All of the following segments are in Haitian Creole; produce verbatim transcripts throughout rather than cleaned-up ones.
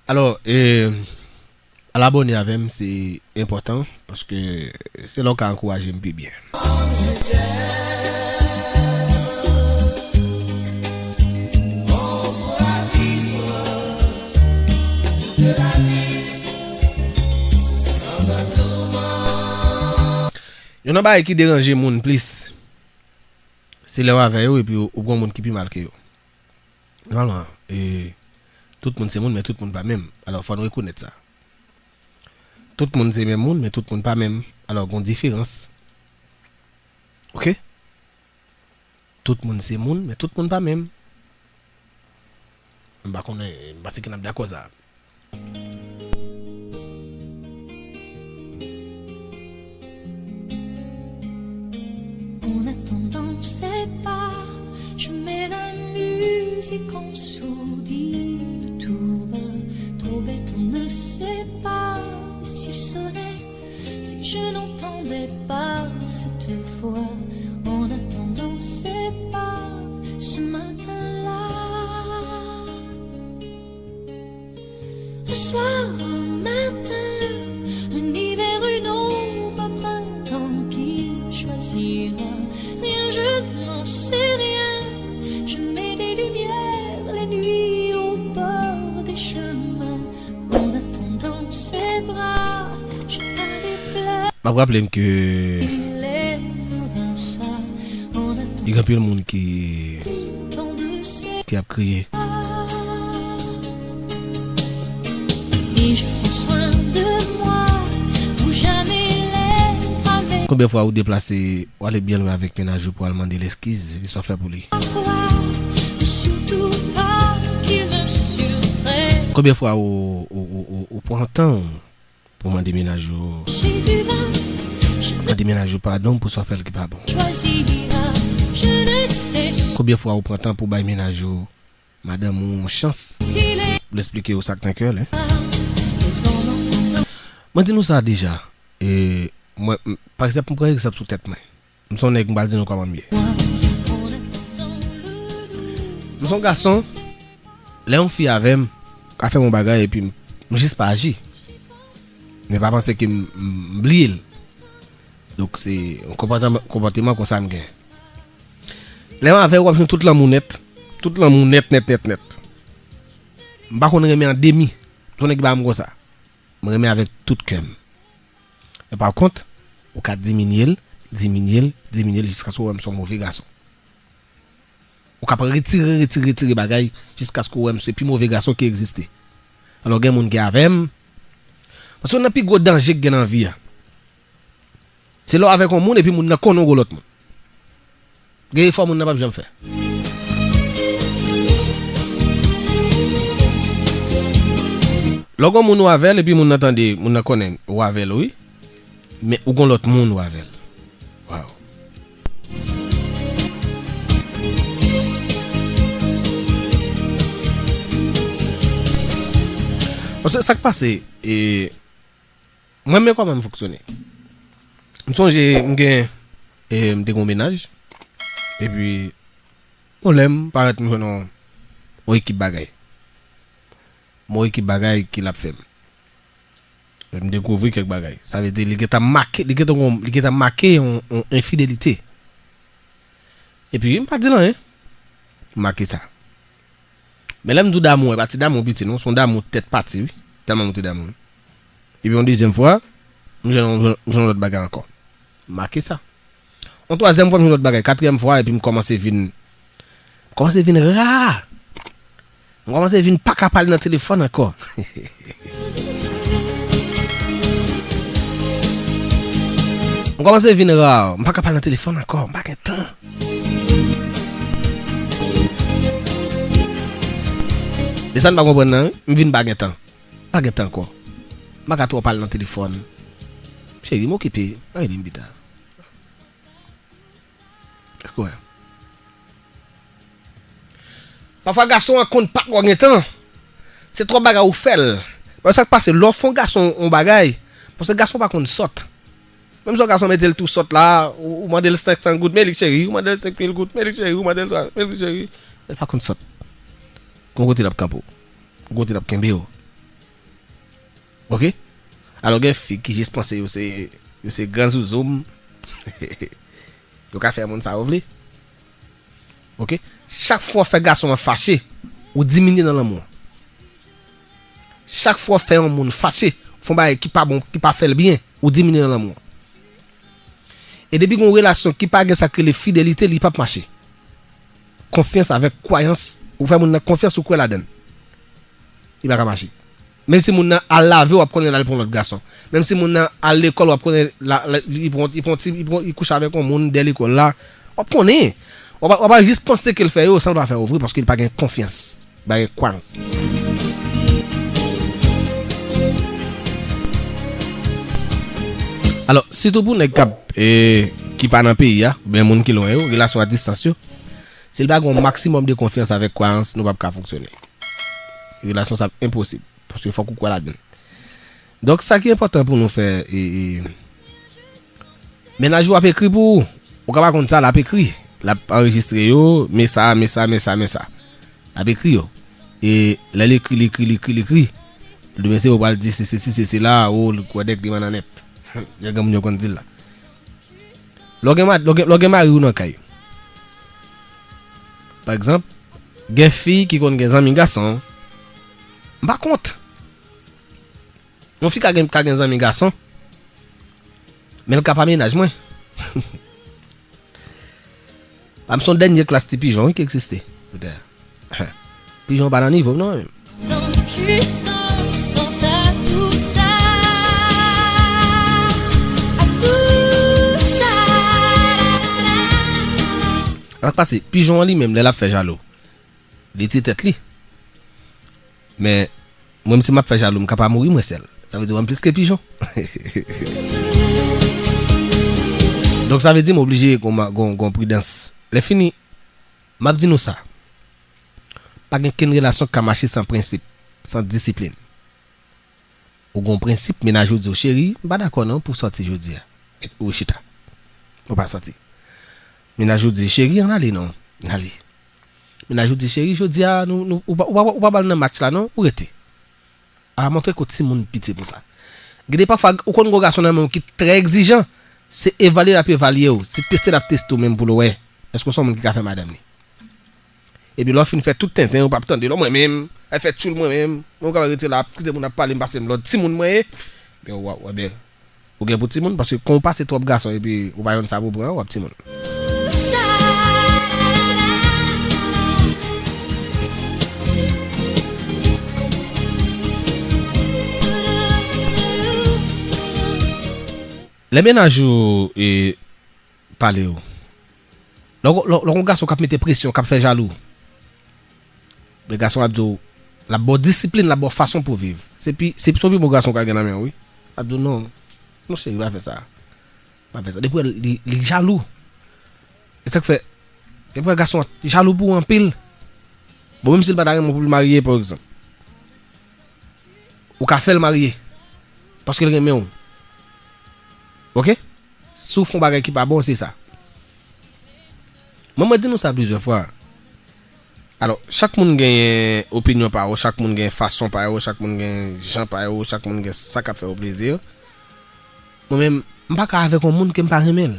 Alò, e, al abòne avè m, se enpòtan, paske se la w ka ankouraje m pi byen. Youn nan bagay ki deranje moun plis, se lè w avè yo epi ou, ou gen yon moun ki pi mal ke yo. Nòmalman, e, tout moun se moun, men tout moun pa menm. Alò, fò n rekonèt sa. Tout moun se menm moun, men tout moun pa menm. Alò, gen yon diferans. Oke? Tout moun se moun, men tout moun pa menm. M pa konnen, m panse ke n ap dakò sa. En attendant ses pas, je mets la musique en sourdine tout bas. Trop bête, on ne sait pas s'il serait, si je n'entendais pas cette voix. En attendant ses pas, ce matin-là. Le soir au matin, un hiver, une ombre, un printemps qui choisira. Rien, je n'en sais rien. Je mets des lumières la nuit au bord des chemins. En attendant ses bras, je peins des fleurs. M ap raple m ke Il aimera ça. En attendant gen anpil moun ki, de ses ki ap kriye. Et je prends soin de moi pour jamais l'être à mes Konbyen fwa ou deplase, ou ale byen lwen avèk mennaj ou pou al mande l eskiz, ki sa w fè pou li? Parfois, surtout pas qu'il me surprenne. Konbyen fwa ou, ou, ou, ou, ou pran tan w pou mande mennaj ou, J'ai du vin, je mande mennaj ou padon pou sa w fè l ki pa bon? choisiras. Je ne sais Konbyen fwa ou pran tan pou bay mennaj ou, madanm ou, yon chans s'il est pou l esplike w sa k nan kè l, hein? pas. Mais en entendant Mwen di nou sa deja. E mwen, m- pa egzanp, m pran egzanp sou tèt mwen. M se yon nèg, m pral di nou kòman m ye. en attendant le doux M se yon gason, lè yon fi avè m, ka fè m yon bagay epi m, m jis pa aji. Men pa panse ke m, m, m bliye l. Donk se yon konpòteman, konpòteman konsa m gen. Lè m avè w, w ap jwenn tout lanmou nèt. Tout lanmou nèt, nèt, nèt, nèt. M pa konn renmen an demi. M se yon nèg ki pa renmen konsa. Mwen renmen avèk tout kè m. Men pa kont, ou ka diminye l, diminye l, diminye l jiskaske w wè m se yon move gason. Ou ka retire, retire, retire bagay jiskaske w wè m se pi move gason ki egziste. Alò gen moun ki avè m. Paske youn nan pi gwo danje ki gen nan vi a, se lè w avèk yon moun epi moun nan konnen w gen lòt moun. Gen efò moun nan p ap janm fè. Lè w gen yon moun ou avè l epi moun nan tande, moun nan konnen ou avè l, wi. Men ou gen lòt moun ou avè l. Waw. Paske sa k pase, e, Mwen menm kòman m fonksyone. M sonje m gen, e, m te gen yon mennaj. Epi, yon lè m parèt m jwenn yon, yon ekip bagay. M yon ekip bagay ki l ap fè m. M dekouvri kèk bagay. Sa vle di li gentan make, li gentan gon, li gentan make yon, yon enfidelite. Epi, m pa di l anyen. M make sa. Men lè m di w damou, e pa ti damou piti non, se yon damou tèt pati, wi. Tèlman m te damou. Epi yon dezyèm fwa, m jwenn, m jwenn, m jwenn lòt bagay ankò. M make sa. Yon twazyèm fwa, m jwenn lòt bagay. Katriyèm fwa, epi m kòmanse vin, m kòmanse vin ra. M kòmanse vin pa ka pale nan telefòn ankò. M kòmanse vin ra. M pa ka pale nan telefòn ankò. M pa gen tan. E sa n pa konprann nan, wi. M vin pa gen tan. M pa gen tan ankò. M pa ka twò pale nan telefòn. Cheri, m okipe. Pa rele m pita. Èske w wè? Pafwa gason an konn pa twò gen tan. Se twòp bagay ou fè l. Paske sa k pase, lè w fè yon gason yon bagay, paske gason pa konn sòt. Menm si yon gason mete l tou sòt la, ou, ou mande l senk san goud, men li cheri, ou mande l senk mil goud, men li cheri, ou mande l twa mil goud cheri. Men l pa konn sòt. Gon kote l ap kanpe w. Gon kote l ap kenbe w. Ok? Alò, gen fi ki jis panse yo se, yo se gran zouzoum. Yo ka fè moun sa yo vle. Ok? Chak fwa w fè gason an fache, ou diminye nan lanmou an. Chak fwa w fè yon moun fache, fè yon bagay ki pa bon, ki pa fè l byen, ou diminye nan lanmou an. E depi gen yon relasyon ki pa gen sa k rele fidelite, li p ap mache. Konfyans avèk kwayans, ou fè moun nan konfyans, ou kwè ladan l. Li pa ka mache. Menm si moun nan al lave, w ap konnen l al pran lòt gason. Menm si moun nan al lekòl, w ap konnen la, la, li pran, li pran ti, li pran, li kouche avèk yon moun dèyè lekòl la. W ap konnen. W ap, w ap jis panse ke l fè yo, san l pa fè yo vre, paske li pa gen konfyans. Pa gen kwayans. Alò, sitou pou nèg k ap, e, ki pa nan peyi a, oubyen moun ki lwen yo, relasyon a distans yo, si l pa gen yon maksimòm de konfyans avèk kwayans, nou p ap ka fonksyone. Relasyon sa ap enposib. Paske fòk ou kwè ladan l. Donk, sa ki enpòtan pou nou fè, e, e, mennaj ou ap ekri pou ou. Ou ka pa konn sa, l ap ekri. L ap anrejistre yo, men sa, men sa, men sa, men sa. L ap ekri yo. E lè l ekri, l ekri, l ekri, l ekri. Demen se ou pral di, se, se, se, se, se la, ou, l kwè dèk li mannan nèt. Jan granmoun yo konn di l la. Lè w gen ma-, lè w gen, lè w gen mari w nan kay. Pa egzanp, gen fi ki konn gen zanmi gason. M pa kont. Yon fi ka gen, ka gen zanmi gason, men l ka pa mennaj mwen. Pa m se yon dènye klas ti pijon, wi, ki egziste sou tè a. Pijon pa nan nivo m, non, mwen menm. Sa k pase, pijon an li menm, lè l ap fè jalou, li ti tèt li. Men, mwen, si m ap fè jalou, m ka pa mouri, mwen, sèl. Sa vle di, w wè m plis ke pijon. Donk, sa vle di, m oblije gon, gon, gon pridans. Lè fini, m ap di nou sa. Pa gen kenn relasyon k ka mache san prensip, san disiplin. Ou gon prensip, mennaj ou di w, "Cheri, m pa dakò non pou w sòti jodi a." Ou chita. Ou pa sòti. Mennaj ou di, "Cheri, ann ale non." N ale. Mennaj ou di, "Cheri, jodi a, nou, nou, ou pa, ou pa, ou pa ba l nan match la non, ou rete." A, montre ke w timoun piti pou sa. Gen de pafwa, ou konn gon gason nan men w ki trè egzijan, se evalye l ap evalye w, se teste l ap teste w menm pou l wè èske w se yon moun ki ka fè madanm li. Epi lè w fin fè tout tenten, ou p ap tande, lè mwen menm, al fè tchoul mwen menm, mwen ka rete la, ap kite moun ap pale, m pase m lòd, timoun mwen ye. Ebyen, w, w, ebyen, ou gen pou timoun, paske kon w pase twòp gason epi ou pa jwenn sa pou pran, w ap timoun. Lè mennaj ou, e, pale w. Lè w, lè w, lè w yon gason k ap mete presyon, k ap fè jalou. Men gason ap di w, l ap ba w disiplin, l ap ba w fason pou w viv. Se pi, se, se pi bon gason w ka gen nan men w, wi. L ap di w, "Non, non, cheri, pa fè sa. Pa fè sa." Depi w wè l, li, li jalou. E sa k fè, depi w wè gason an jalou pou w anpil. Bon, menm si l pa ta renmen w pou l marye, pa egzanp. Ou ka fè l marye. Paske l renmen w. Ok? Si w fè yon bagay ki pa bon, se sa. Mwen, mwen di nou sa plizyè fwa. Alò, chak moun gen opinyon pa yo, chak moun gen fason pa yo, chak moun gen jan pa yo, chak moun gen sa k ap fè yo plezi. Mwen menm, m pa ka avèk yon moun ke m pa renmen l.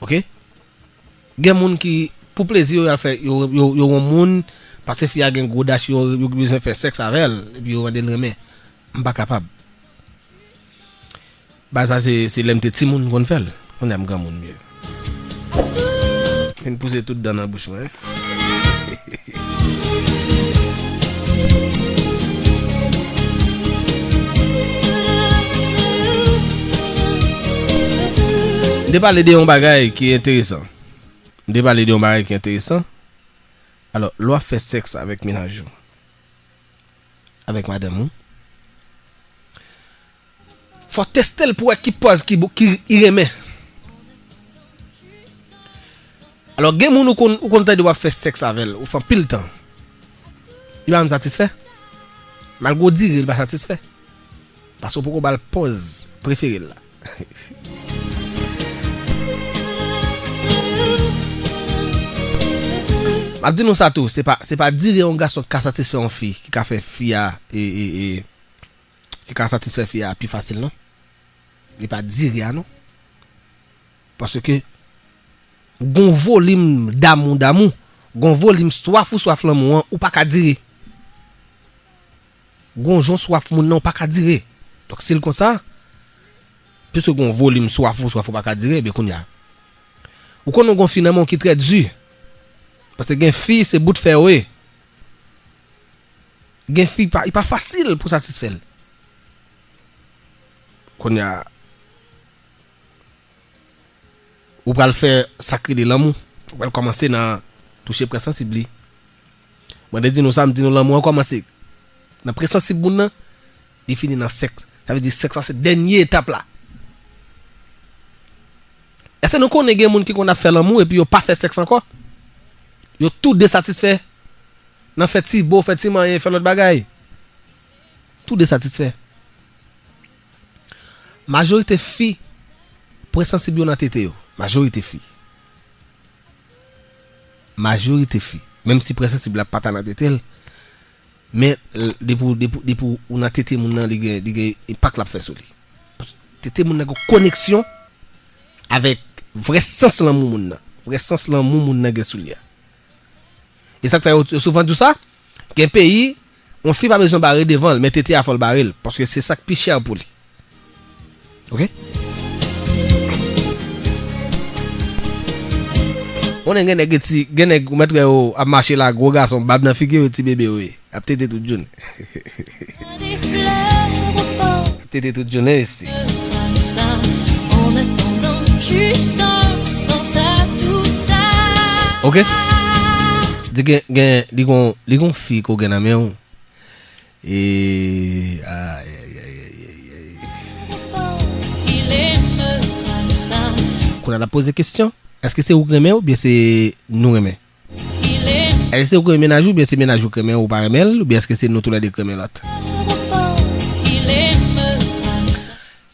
Ok? Gen moun ki, pou plezi yo, y al fè, yo, yo, yo wè yon moun, paske fi a gen gwo dach, yo, yo bezwen fè sèks avè l, epi yo mande l renmen. M pa kapab. Bagay sa se, se lè m te timoun m konn fè l. Kounye a m granmoun, mesye. Vin pouse tout dan nan bouch mwen. M te pale de yon bagay ki enteresan. M te pale de yon bagay ki enteresan. Alò, lè w ap fè sèks avèk mennaj ou, avèk madanm ou, fò teste l pou wè ki pòz ki, ki li renmen. Alò, gen moun ou konn, ou konn tande w ap fè sèks avè l, ou fè anpil tan. Li pa janm satisfè. Malgre w dire, li pa satisfè. Paske w poko ba l pòz prefere l la. M ap di nou sa tou, se pa, se pa dire yon gason ki ka satisfè yon fi, ki ka fè fi a, e, e, e, ki ka satisfè fi a pi fasil, non. Li pa dire a, non. Paske, gon volim damou, damou, gon volim swaf ou swaf lanmou an, ou pa ka dire. Gon jan w swaf moun nan, ou pa ka dire. Donk, si l konsa, piske gon volim swaf ou swaf ou pa ka dire, ebyen kounye a. Ou konnen gon fi nan men w ki trè di. Paske gen fi, se bout fè yo ye. Gen fi, pa, li pa fasil pou satisfè l. Kounye a, ou pral fè sa k rele lanmou. Ou pral kòmanse nan touche pwen sansib li. Mwen te di nou sa, m di nou lanmou an kòmanse nan pwen sansib moun nan, li fini nan sèks. Sa vle di sèks la se dènye etap la. Èske nou konnen gen moun ki konn ap fè lanmou epi yo pa fè sèks ankò? Yo tou de satisfè nan fè ti bo, fè ti manyen, fè lòt bagay. Tou de satisfè. Majorite fi, pwen sansib yo nan tete yo. Majorite fi. Majorite fi. Menm si pwen sansib la pa ta nan tete l, men, l, depi w, depi w, depi w nan tete moun nan, li gen, li gen enpak l ap fè sou li. Tete moun nan gen koneksyon avèk vrè sans lanmou moun nan. Vrè sans lanmou moun nan gen sou li a. E sa k fè yo, yo souvan di w sa, gen peyi, yon fi pa bezwen bare devan l, men tete a fò l bare l, paske se sa k pi chè pou li. Oke? Konnen gen nèg, gen ti, gen nèg ou mèt wè yo ap mache la, gwo gason, bab nan figi yo, ti bebe yo ye. Ap tete tout jounen. Ap tete tout jounen isi. Oke? Di gen, gen, li gon, li gon fi ke w gen nan men w. E, ay, ay, ay, ay, ay, ay. Kounye a n ap poze kesyon, èske se ou k renmen oubyen se nou renmen? Èske se ou k renmen mennaj ou, oubyen se mennaj ou k renmen ou pa renmen l, oubyen èske se nou toulède k renmen lòt?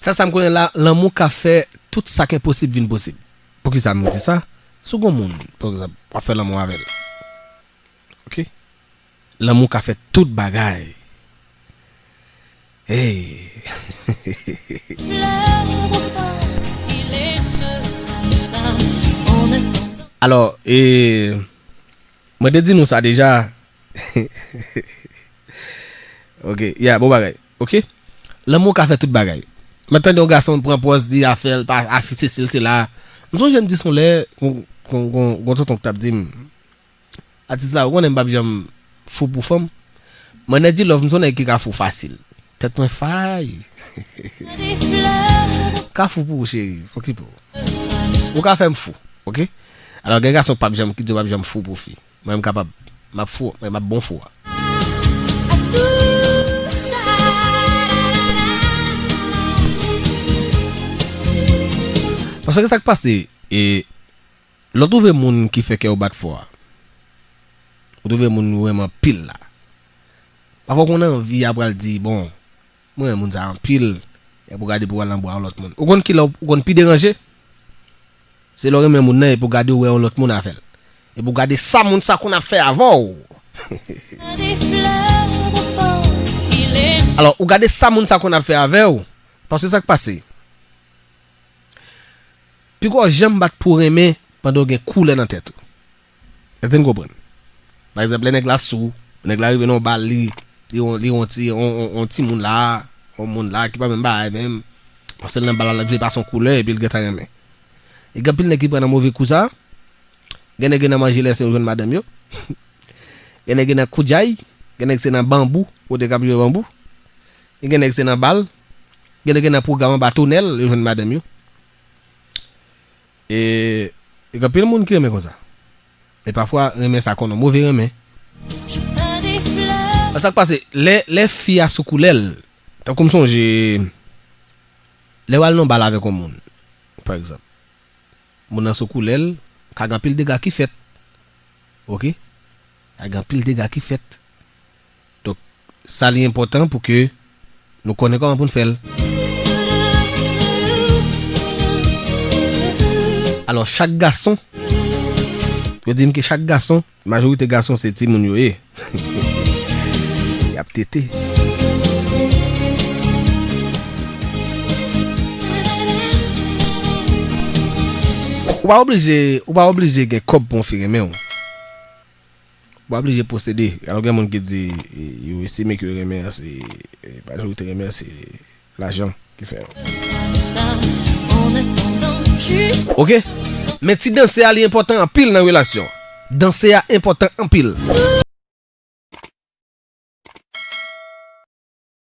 Sèl sa m konnen la, lanmou ka fè tout sa k enposib vin posib. Poukisa m di sa? Si w gon moun, pa egzanp, w ap fè lanmou avè l. Oke? Lanmou ka fè tout bagay. Hey. Alò, e, mwen te di nou sa deja. Oke, yeah, bon bagay. Oke? Lanmou ka fè tout bagay. Mwen tande yon gason pran pòz, di afè l, pa, afi sesi l, sela. M sonje m di s on lè, gon, gon, gon, gon tonton k t ap di m, Atis la, ou konnen m p ap janm fou pou fanm. Mwen, Nedji Love, m se yon nèg ki ka fou fasil. Tèt mwen fay. Ka fou pou ou, cheri. Okipe w. Ou ka fè m fou, oke? Alò, gen gason k p ap janm, ki di yo p ap janm fou pou fi. Mwen, m kapab. M ap fou, mwen, m ap bon fou a. Paske sa k pase, e, lè w twouve moun ki fè kè w bat fò a, ou twouve moun ou renmen anpil la, pafwa w konn anvi a pral di, bon, mwen renmen moun sa anpil, epi w gade pou w al nan bra yon lòt moun. Ou konn kilè w, ou konn pi deranje? Se lè w renmen moun nan epi w gade w wè yon lòt moun avè l. Epi w gade sa moun sa konn ap fè avè w. Alò, ou gade sa moun sa konn ap fè avè w, paske sa k pase? Piko w janm bat pou renmen pandan w gen koulè nan tèt ou. Èske n konprann? Pa egzanp, lè nèg la sou, nèg la rive nan yon bal, li, li, yon, li yon ti, yon, yon, yon timoun la, yon moun la ki pa menm bagay menm, paske l nan bal la, l vle pase yon koulè epi l gentan renmen. E gen anpil nèg ki pran nan move kou sa, gen nèg yo nan manje lè se yo jwenn madanm yo, gen nèg yo nan koudjay, gen nèg se nan banbou, kote k ap jwe banbou, e gen nèg se nan bal, gen nèg yo nan pwogram anba tonèl, yo jwenn madanm yo. E, e gen anpil moun ki renmen konsa. E pafwa, renmen sa konn yon move renmen. Sa k pase, lè, lè fi a sou koulè l, tankou m sonje, lè w al nan bal avèk yon moun, pa egzanp, moun nan sou koulè l, ka gen anpil dega ki fèt. Oke? Ka gen anpil dega ki fèt. Donk, sa li enpòtan pou ke nou konnen kòman pou n fè l. Alò, chak gason Yo di m ke chak gason, majorite gason se timoun yo ye. Y ap tete. Ou pa oblije, ou pa oblije gen kòb pou yon fi renmen w. Ou pa oblije posede. Alò gen moun ki di, e, yo estime ke renmen an se, e, majorite renmen an se lajan ki fè. Ok? Men ti danse a li enpòtan anpil nan relasyon. Danse a enpòtan anpil.